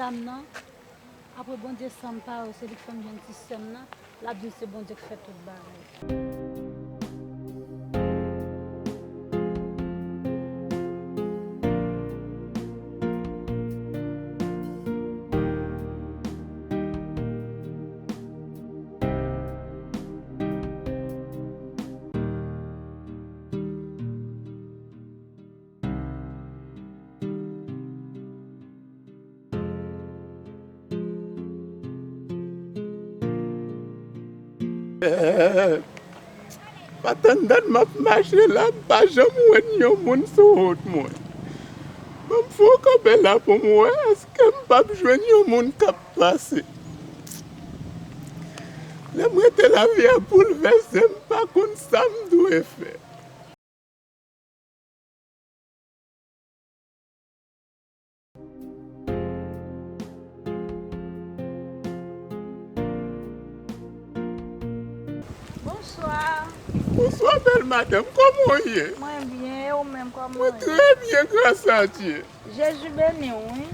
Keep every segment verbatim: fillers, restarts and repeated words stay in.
Dam nan, apre Bondye, sa m pa wè, se li k fè m jwenn ti sè m nan, l ap di l se Bondye k fè tout bagay. Pandan dat m ap mache la, m pa janm wè yon moun sou wout mwen. Ban m fè yon kanpe la pou m wè èske m p ap jwenn yon moun k ap pase. Lè m rete, lavi a boulvèse, m pa konn sa m dwe fè. Bonswa. Bonswa, bèl madanm. Kòman w ye? Mwen byen, e ou menm, kòman w ye? Mwen trè byen, gras a Dye. Jezi beni w, wi.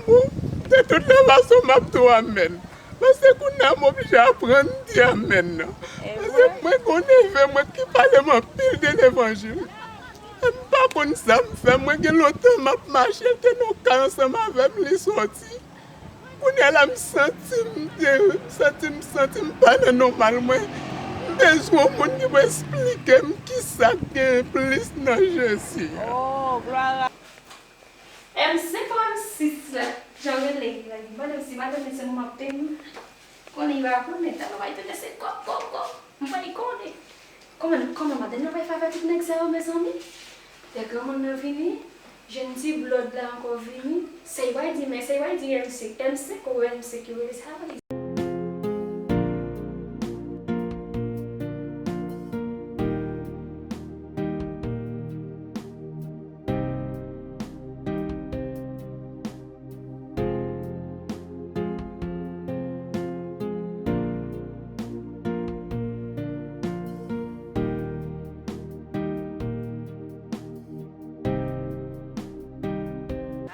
Bon, de tout lè fason, m ap di w amèn. Paske kounye a, m oblije aprann di amèn nan. Paske mwen gen yon neve mwen ki pale m anpil de levanjil. E m pa konn sa m fè. Mwen gen lontan m ap mache, l te nan yon kay ansanm avè m, li sòti. Kounye a la, m santi m de, m santi m, santi m pa nan nòmal mwen. M bezwen yon moun ki pou esplike m kisa k gen plis nan Jezi a. Oh, glwa a. M senk ou M sis la, jan w rele, li la, li mande m si madanm li se manman Peng. Konnen li pa konnen, tèlman bay tande se kòk, kòk, kòk. M pa konnen. Kòman, kòman madanm nan pral fè avèk tout nèg sa yo, mezanmi? Lè granmoun nan vini, jwenn ti blòd la ankò vini. Sa y pral di, men sa y pral di M senk, M senk ou M senk yo rele sa yo.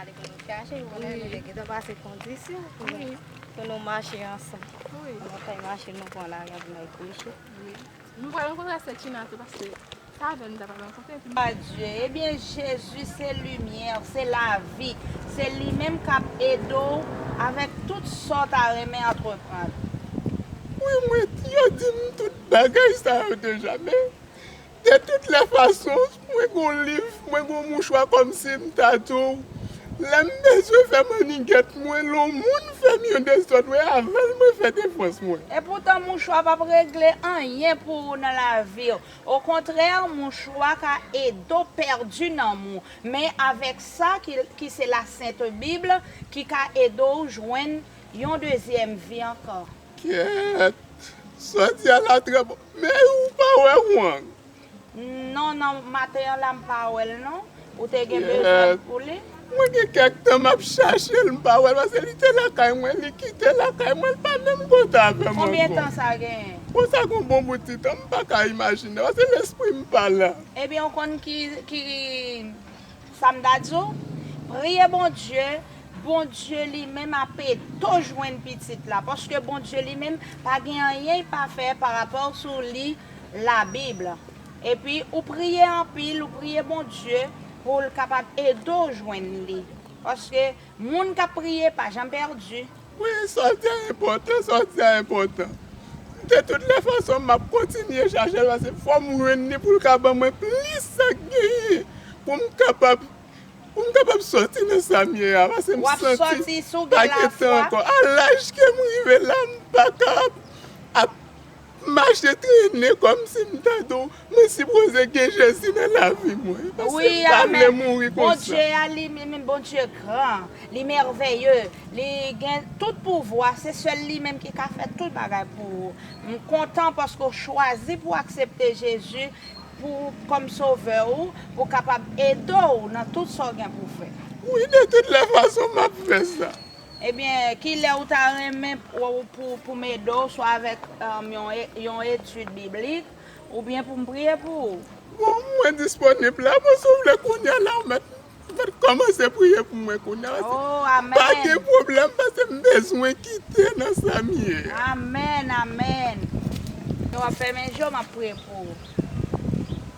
Ale pou nou chache, ou konnen nou te gentan pase kondisyon pou nou, pou nou mache ansanm. Nou fè mache, nou pran lajan pou nou al kouche. Nou pral rankontre ak sè Tina tou, paske sa avè m ta pral rankontre epi. Adye, ebyen, Jezi se limyè, se lavi, se li menm k ap ede w avèk tout sa w ta renmen antreprann. Wi, mwen, yo di m tout bagay sa yo deja, men de tout lè fason, mwen gen yon liv, mwen gen yon mouchwa kòmsi m ta di w, lè m bezwen fè mannigèt mwen, lè yon moun fè m yon dezòd, mwen avè l mwen fè defans mwen. Epoutan, mouchwa p ap regle anyen pou ou nan lavi w. Okontrè, mouchwa ka ede w pèdi nanm ou, men avèk sa ki, ki se la Sent Bib, ki ka ede w jwenn yon dezyèm vi ankò. Kyèt! Sa w di a la trè bon. Men ou pa wè Wang? Non, nan maten an la, m pa wè l non. Ou te gen bezwen pou li? Mwen gen kèk tan m ap chache l, m pa wè l, paske li te lakay mwen, li kite lakay mwen, li pa menm kote avè m ankò. Konbyen tan sa genyen? Bon, sa gen yon bon bout ti tan, m pa ka imajine, paske lespri m pa la. Ebyen, ou konn ki, ki, sa m ta di w? Priye Bondye, Bondye li menm ap ede w jwenn pitit la, paske Bondye li menm pa gen anyen li pa fè parapò sou li Labib. Epi, ou priye anpil, ou priye Bondye pou l kapab ede w jwenn li. Paske moun k ap priye pa janm pèdi. Wi, sa w di a enpòtan, sa w di a enpòtan. De tout lè fason, m ap kontinye chache l, paske fò m jwenn li pou l ka ban mwen plis sa k genyen, pou m kapab, pou m kapab sòti nan sa m ye a, paske m santi pa gen tan ankò. A laj ke m rive la, m pa ka ap, ap mache trennen kòmsi m ta di w, mwen sipoze gen Jezi nan lavi mwen. Paske m pa vle mouri konsa. Bondye a li menm, Bondye gran, li mèvèye, li gen tout pouvwa, se sèl li menm ki ka fè tout bagay pou ou. M kontan paske w chwazi pou w aksepte Jezi pou, kòm sovè ou, pou kapab ede w nan tout sa w gen pou w fè. Wi, de tout lè fason, m ap fè sa. Ebyen, kilè ou ta renmen pou, pou, pou m ede w, swa avèk, um, yon e-, yon etid biblik, oubyen pou m priye pou ou? Bon, mwen disponib la, bon, si w vle kounye a la, ou mèt Kòmanse priye pou mwen kounye a. Oh, amèn. Pa gen pwoblèm, paske m bezwen kite nan sa m ye. Amèn, amèn. Lè w ap fèmen je w, m ap priye pou ou.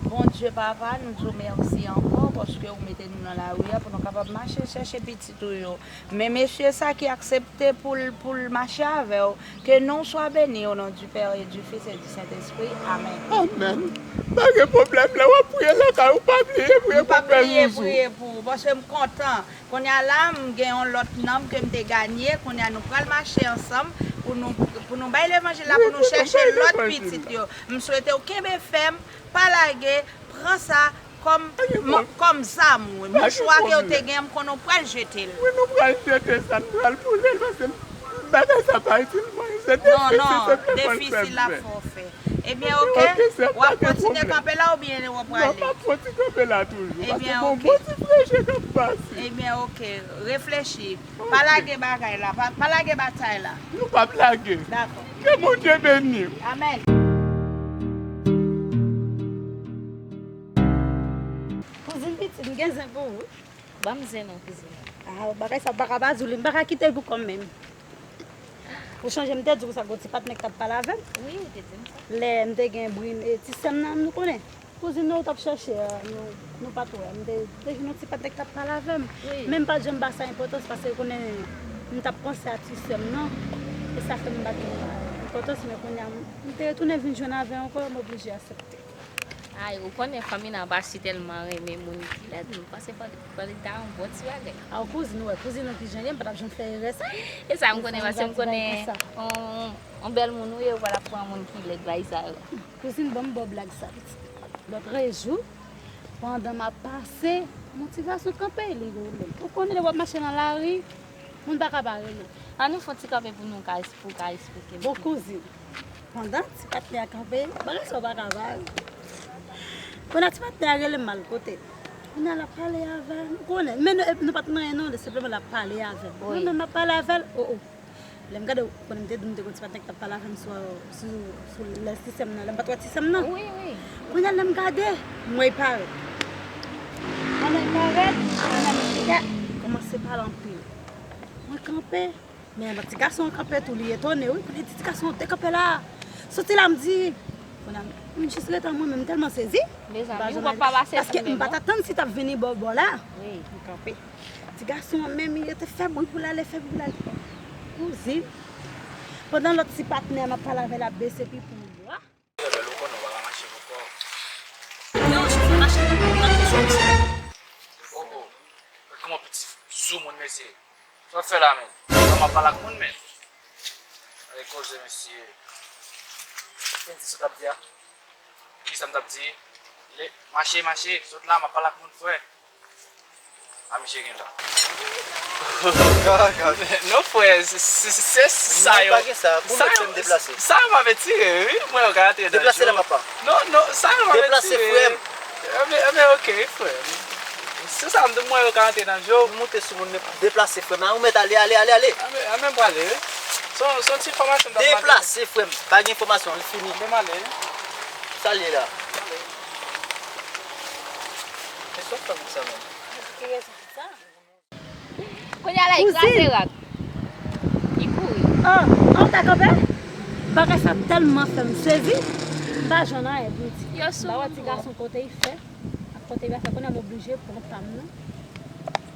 Bondye Papa, nou di w mèsi ankò paske ou mete nou nan lari a pou nou kapab mache chèche pitit ou yo. Men mesye sa ki aksepte pou l, pou l mache avè w, ke non w swa beni, au nom du Père et du Fils et du Saint-Esprit. Amèn. Amèn. Pa gen pwoblèm, lè w ap priye lakay ou, pa bliye priye pou pè Zouzou. M p ap bliye priye pou ou, paske m kontan. Kounye a la, m gen yon lòt nanm ke m te ganye. Kounye a, nou pral mache ansanm pou nou, pou nou bay levanjil la, pou nou chèche lòt pitit yo. M swete w kenbe fèm, pa lage, pran sa kòm, kòm zam ou. Mouchwa ke w te gen, m konnen w pral jete l. Wi, nou pral jete sa, n pral boule l, paske bagay sa pa itil mwen. Se defisil, se defisil la fè w fè. Ebyen, oke. W ap kontinye kanpe la oubyen w ap prale? Non, m ap fon ti kanpe la toujou, paske gon bon ti freje k ap pase. Ebyen, oke. Reflechi. Pa lage bagay la, pa, pa lage batay la. Nou p ap lage. Dakò. Ke Bondye beni w. Amèn. Kouzin pitit, m gen zen pou ou. Ban m zen non, kouzin. Ah, bagay sa, m pa ka pa di w li, m pa ka kite l pou kò m menm. Ou chonje m te di w sa, gon ti patnè k t ap pale avè m? Wi, ou te di m sa. Lè m te gen brin, e, ti sè m nan, nou konnen. Kouzin nan ou t ap chèche a, nou, nou pa t wè. M te, te jwenn yon ti patnè k t ap pale avè m. Wi. Men m pa t janm ba sa enpòtans, paske konnen m t ap panse a ti sè m nan. E sa fè m pa t janm ba enpòtans, men kounye a, m te retounen vin jwenn avè l ankò, m oblije aksepte. Ay, ou konnen fanmi nan pa si tèlman renmen moun ki lèd, m panse fò, fò li ta yon bon ti bagay. Aw, kouzin, ou wè, kouzin ou ki jan ye, m pa t ap janm fè erè sa. E sa m konnen, paske m konnen yon, yon bèl moun ou ye, ou pa t ap pran moun ki lèd bay sa yo. Kouzin, ban m ba w blag sa, pitit. Lòtrejou, pandan m ap pase, yon ti gason kanpe, li rele m. Ou konnen lè w ap mache nan lari, moun pa ka pa rele w. Ann nou fè yon ti kanpe pou nou ka, pou w ka esplike m. Bon, kouzin, pandan ti patnè a kanpe, bagay sa w pa ka pa ri. Kounye a ti patnè a rele m, m al kote l. Kounye a l ap pale avè m, ou konnen. Men nou, nou pa t nan anyen non, li senpleman l ap pale avè m. Mwen menm m ap pale avè l, o, o. Lè m gade, ou konnen m te di w m te gon ti patnè k t ap pale avè m sou, sou, sou lè ti sè m nan, lè m pa t wè ti sè m nan. Wi, wi. Kounye a lè m gade, m wè l parèt. Pandan l parèt, kounye a m kòmanse pale anpil. Mwen kanpe, men ti gason an kanpe tou, li etone, wi. Kounye a li di, "Ti gason, ou te kanpe la. Soti la," m di. Kounye a m jis rete an mwen menm, m tèlman sezi. Mezanmi, ou pa pase. Paske m pa t atann si l t ap vini bò, bò la. Wi. M kanpe. Ti gason an menm, li rete fè bri pou l ale, fè bri pou l ale. Kouzin, pandan lòt ti patnè a m ap pale avè l ap bese pi pou m bwa. Bèl, ou konnen ou pa ka mache pou kò w. Non, chofè machin nan, nan kesyon ti. Oh, oh. Kòman pitit soumoun mesye? Sa w ap fè la menm? Sa m ap pale ak moun menm? Gade koze mesye. Kèm di sa w t ap di a? Kisa m t ap di? Mache, mache, sot la, m ap pale ak moun, frè. A misye gen la. Non, frè, se, se, se sa yo. Sa yo m ap etire, wi. Mwen yo ka antre nan deplase la, papa. Non, non, sa yo m ap etire. Deplase, frè m. Enben, enben, oke, frè m. Se sa m di, mwen yo ka antre nan je w. Moute sou moun, men deplase, frè m. A, ou mèt ale, ale, ale, ale. Enben, enben, m prale, wi. Se yon, se yon ti fòmasyon m t ap mande. Deplase, frè m. Pa gen fòmasyon, li fini. Enben, m ale, wi. Sa l ye la? M ale. Men sa w fè moun sa menm? Ki rezon pou sa? Kounye a la, li kraze rak. Li kouri. Ah, an ta kanpe? Bagay sa tèlman fè m sezi, m pa jwenn anyen pou m di. Yo sou moun twòp. M pa wè ti gason kote l fè, ak kote l fè, kounye a m oblije pran pa m nan.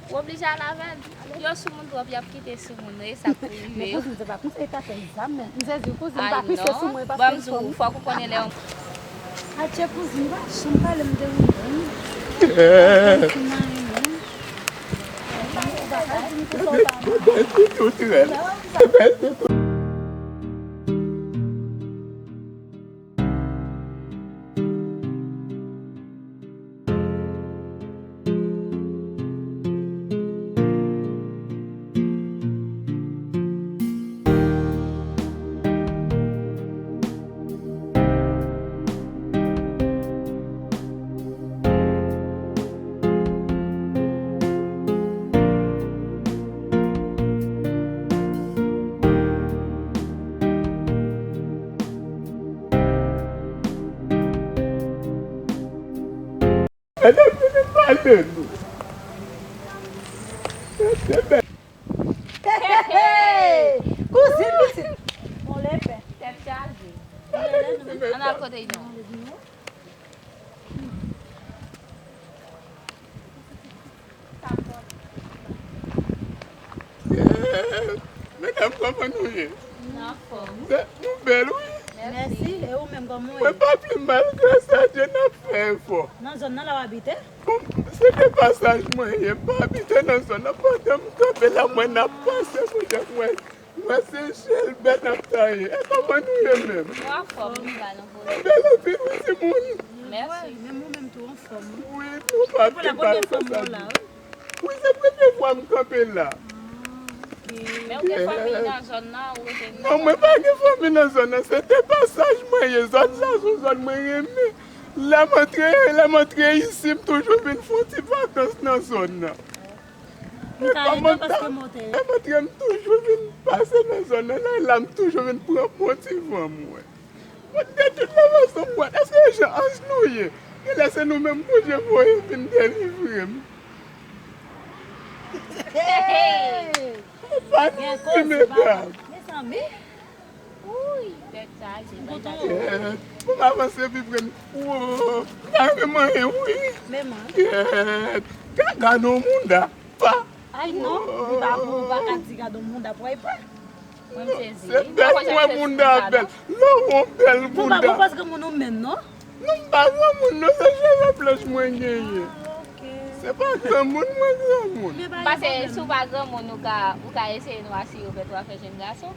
Ou oblije al avè l. Yo sou moun twòp, y ap kite sou moun, e sa k pou rive yo. Men kouzin, se pa konsa, e ta fè zam menm. M sezi, kouzin, pa pise sou mwen, paske m fanm. Ban m di w, fòk ou konnen lè yon Atye kouzin, pa janm pale m de ou menm. Medam, vini pale nou. Hey, hey! Kouzin pitit. Bon, lepè. Tèt chaje. Ann al kote Inon. Medam, kòman nou ye? Nou anfòm. Nou bèl, wi. Mèsi. E ou menm, kòman w ye? Mwen pa pi mal, gras a Dye, n ap fè efò. Nan zòn nan la w abite? Bon, se de pasaj mwen ye, m pa abite nan zòn nan, pandan m kanpe la, mwen n ap pase, kounye a m wè, m wè se Shelbert n ap taye. E kòman nou ye menm? Nou anfòm, nou la, nou bèl anpil, wi, timoun. Mèsi. Menm ou menm tou anfòm, wi. Wi, nou pa pi mal, gras a Dye. Wi, se premye fwa m kanpe la. Men ou gen fanmi nan zòn nan, ou rete nan zòn nan? Non, mwen pa gen fanmi nan zòn nan. Se de pasaj mwen ye. Zòn sa se yon zòn mwen renmen. Lè m antre, lè m antre isi, m toujou vin fè yon ti vakans nan zòn nan. Lè m antre, m toujou vin pase nan zòn nan. La, la m toujou vin pran bon ti van mwen. Mwen de tout lè fason m wè, èske e jan anj nou ye? Genlè se nou menm Bondye voye vin delivre m. Hey! Ou pa nou wi, medam. Mezanmi. Wi, tèt chaje. Pou m avanse pi pre n. Wo, m ta renmen manyen wi. Men manyen. Kèt. Gad yon mounda. Pa. Ay non, ou pa, ou pa ka di gad yon mounda pou ay pa. Mwen m sezi. Se bèl mwen mounda bèl. Non, yon bèl mounda. Nou pa granmoun nou menm non? Non, m pa granmoun non, se cheve blanch mwen genyen. Se pa granmoun mwen granmoun. Paske si w pa granmoun, ou ka, ou ka eseye nwa si yo fè twa fè jenn gason.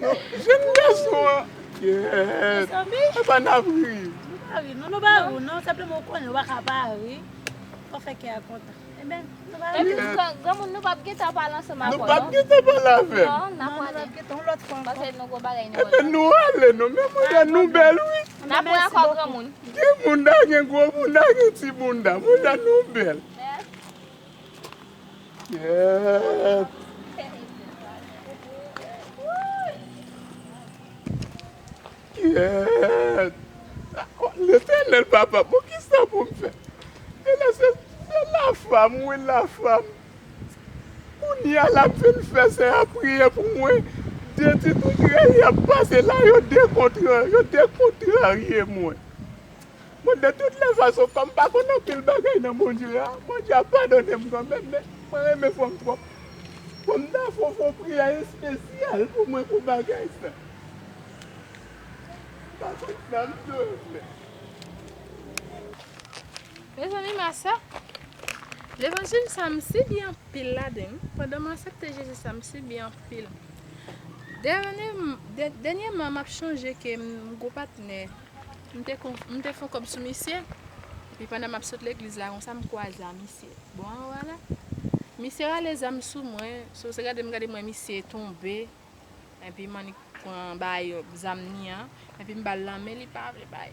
Non, jenn gason an. Kèt. Mezanmi. E pa n ap ri. Nou pa ri non, nou pa ri non, senpleman ou konnen ou pa ka pa ri. Fò fè kè a kontan. Enben, nou pa ri. Epi gran, granmoun nou p ap gentan pale ansanm avè w non. Nou p ap gentan pale avè m. Non, n ap pale. Paske nou gon bagay nou. Enben, nou ale non, men mwen nou bèl wi. N ap wè ankò granmoun. Gen moun la gen gwo moun la gen ti moun la. Moun la nou bèl. Kèt. Kèt. Letènèl papa, bon kisa pou m fè? E la se, se lafam, wi lafam. Kounye a l ap vin fè sè a priye pou mwen. De ti tout rèy y ap pase la, yo dekontra, yo dekontrarye mwen. Mwen de tout lè fason, kòm m pa konn anpil bagay nan Bondye a, Bondye ap padone m kanmenm, men mwen renmen fanm twòp. Fò m ta fè yon, fè yon priyè espesyal pou mwen pou bagay sa. M pa konn sa m dwe fè. Mezanmi, ma sè, levanjil sa m sibi anpil ladan l. Pandan m aksepte Jezi sa, m sibi anpil. Dènye, dè-, dènyèman, m ap chonje ke m, m gon patnè. M te kon, m te fè yon kòb sou misye. Epi pandan m ap sot legliz la, konsa m kwaze a misye. Bon, anwa la. Misye rale zam sou mwen. So, se gade m gade m wè misye tonbe. Epi m annik pran bay zam li an. Epi m ba l nan men, li pa vle bay.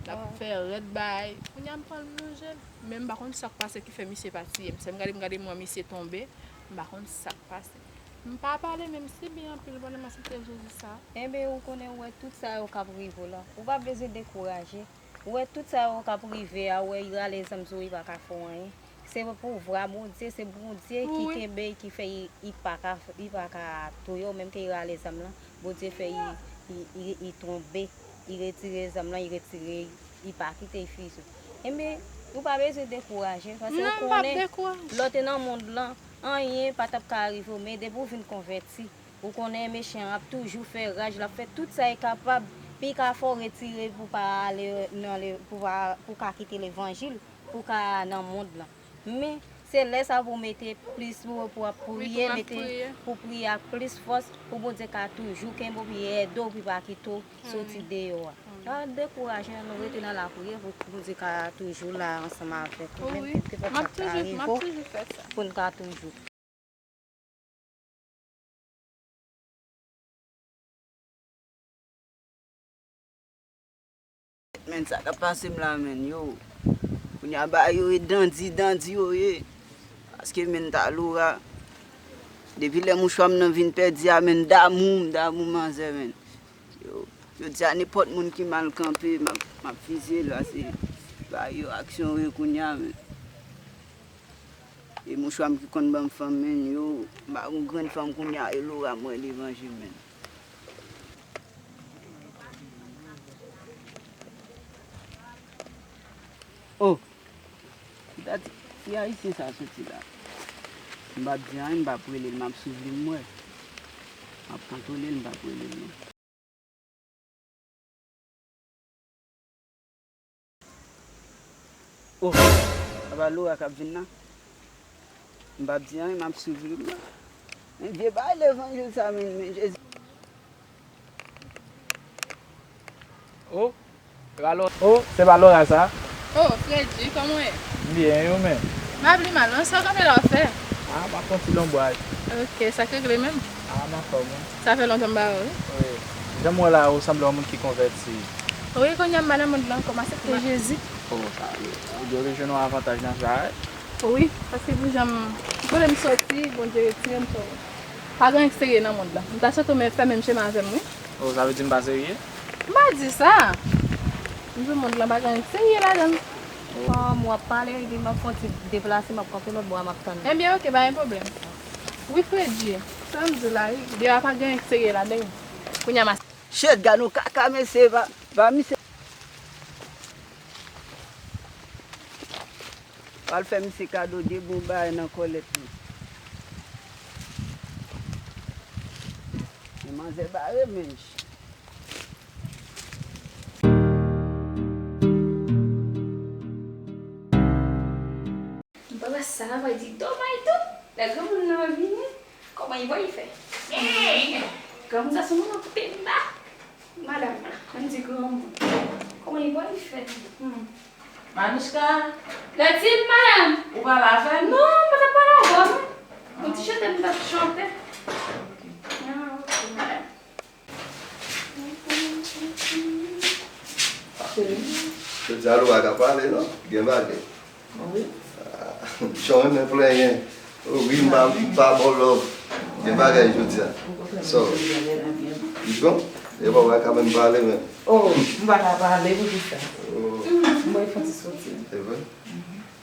L ap fè rèd bay. Kounye a m pran l m lonje l. Men m pa konn sa k pase ki fè misye pa tiye m. Se m gade m gade m wè misye tonbe. M pa konn sa k pase. M pa pale men m sibi anpil pandan m aksepte Jezi sa. Enben, ou konnen, ou wè tout sa yo k ap rive w la. Ou pa bezwen dekouraje. Ou wè tout sa yo k ap rive a, ou wè y rale zam sou ou, y pa ka fè w anyen. Se pouvwa Bondye, se Bondye ki kenbe, ki fè y, y pa ka, y pa ka touye w, menm ke y rale zam lan. Bondye fè y, y, y, y tonbe, y retire zam lan, y retire, y pa kite y fize w. Enben, ou pa bezwen dekouraje, paske ou konnen, lè w te nan mond lan, anyen pa t ap ka rive w, men depi w vin konvèti, ou konnen mechan an ap toujou fè raj, l ap fè tout sa l kapab, pi ka fè w retire pou pa ale nan le, pou pa, pou ka kite levanjil, pou ka nan mond lan. Men, se lè sa pou w mete plis, pou, pou w ap priye, mete, pou priye ak plis fòs, pou Bondye ka toujou kenbe w, pi ede w, pi pa kite w soti deyò a. Pa dekouraje, nou rete nan lapriyè pou Bondye ka toujou la ansanm avèk ou, menm ke pèp la ka rive w, pou n ka toujou. Men sa k ap pase m la, men, yo. Kounye a, bagay yo e dandi, dandi yo ye. Paske, men, Taloura, depi lè mouchwa m nan vin pèdi a, men, damou m, damou manzè, men. Yo, yo di a nenpòt moun ki mal kanpe, m ap, m ap fizye l, paske bagay yo aksyon yo ye kounye a, men. E mouchwa m ki konn ban m fanm, menn, yo, m pa gon grenn fanm kounye a, e Laura m wè devan je m, menn. Oh, dat fi ayisyen sa soti la. M p ap di anyen, m p ap rele l, m ap swiv li m wè. M ap kontwole l, m p ap rele l non. Oh, apa Laura k ap vin nan? M p ap di anyen, m ap swiv li m nan. Men vye bagay levanjil sa, men, men Jezi. Oh, se pa Laura, oh, se pa Laura sa? Oh, Freddy, kòman w ye? M byen, e ou menm? M pa pli mal non, sa w kanpe la w fè? Ah, m ap fè yon ti lonbwaj. Ok, sa k regle menm? Ah, m anfòm, wi. Sa fè lontan m pa wè w, wi. Wi. Jan m wè la, ou sanble yon moun ki konvèti. Wi, kounye a m pa nan mond lan, kòm aksepte Jezi. Oh, sa, ou dwe rejwenn yon avantaj nan sa, wi. Wi, paske pou jan m, kote m soti, Bondye retire m, so, pa gen anyen k serye nan mond lan. M ta swete w men fè menm chemen avè m, wi. Oh, sa vle di m pa serye? M pa di sa. M di w mond lan pa gen anyen k serye ladan l. Kòm w ap pale, epi m ap fè yon ti deplase, m ap kanpe lòt bò a, m ap tann. Ebyen, ok, pa gen pwoblèm. Wi, Freddy, sa m di w la, wi. Deyò a pa gen anyen k serye ladan l. Kounye a, m a Shit, gad yon kaka, mesye, pa, pa misye. Pral fè misye kado de bon bagay nan kòlèt li. Men manzè bare, menn. M pa wè sa va di Toma tou. Lè granmoun nan vini, kòman li pral fè? Hey! Granmoun sa sou moun an koute m ba. Madanm, ann di granmoun. Kòman li pral fè? Hmm. Manouchka! Clotilde, madanm! Ou pale avè m? Non, m pa t ap pale avè w, non. Yon ti chante m t ap chante. Ah, ok, madanm. Jodi a Laura ka pale non, gen bagay. Wi. Ah, jan w renmen plenyen. Wi, m pa, m pa ba w love. Gen bagay jodi a. So, li bon? E pa w pa ka menm pale menm. Oh, m pa ka pale, poukisa? Oh. M bay fon ti soti. Se vre?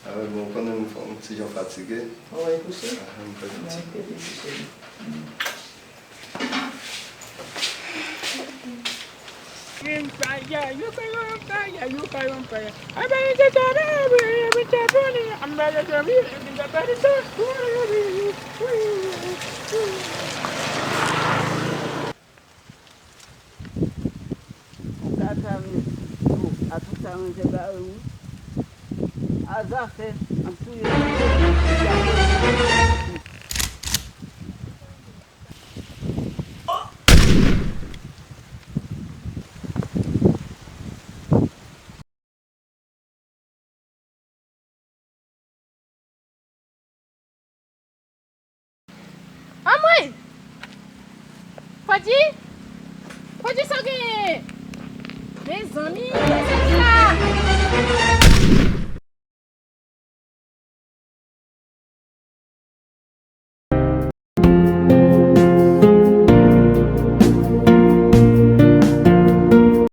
Ah, bon, ou konnen m fon ti jan fatige. Ou al kouche? Ah, m fè ti. Yon kaka, men, oh, a tout sa manzè bare wi. A zafè, m ap touye manzè. Anmwey! Fodji? Fodji, sa w genyen? Mezanmi, mezanmi la!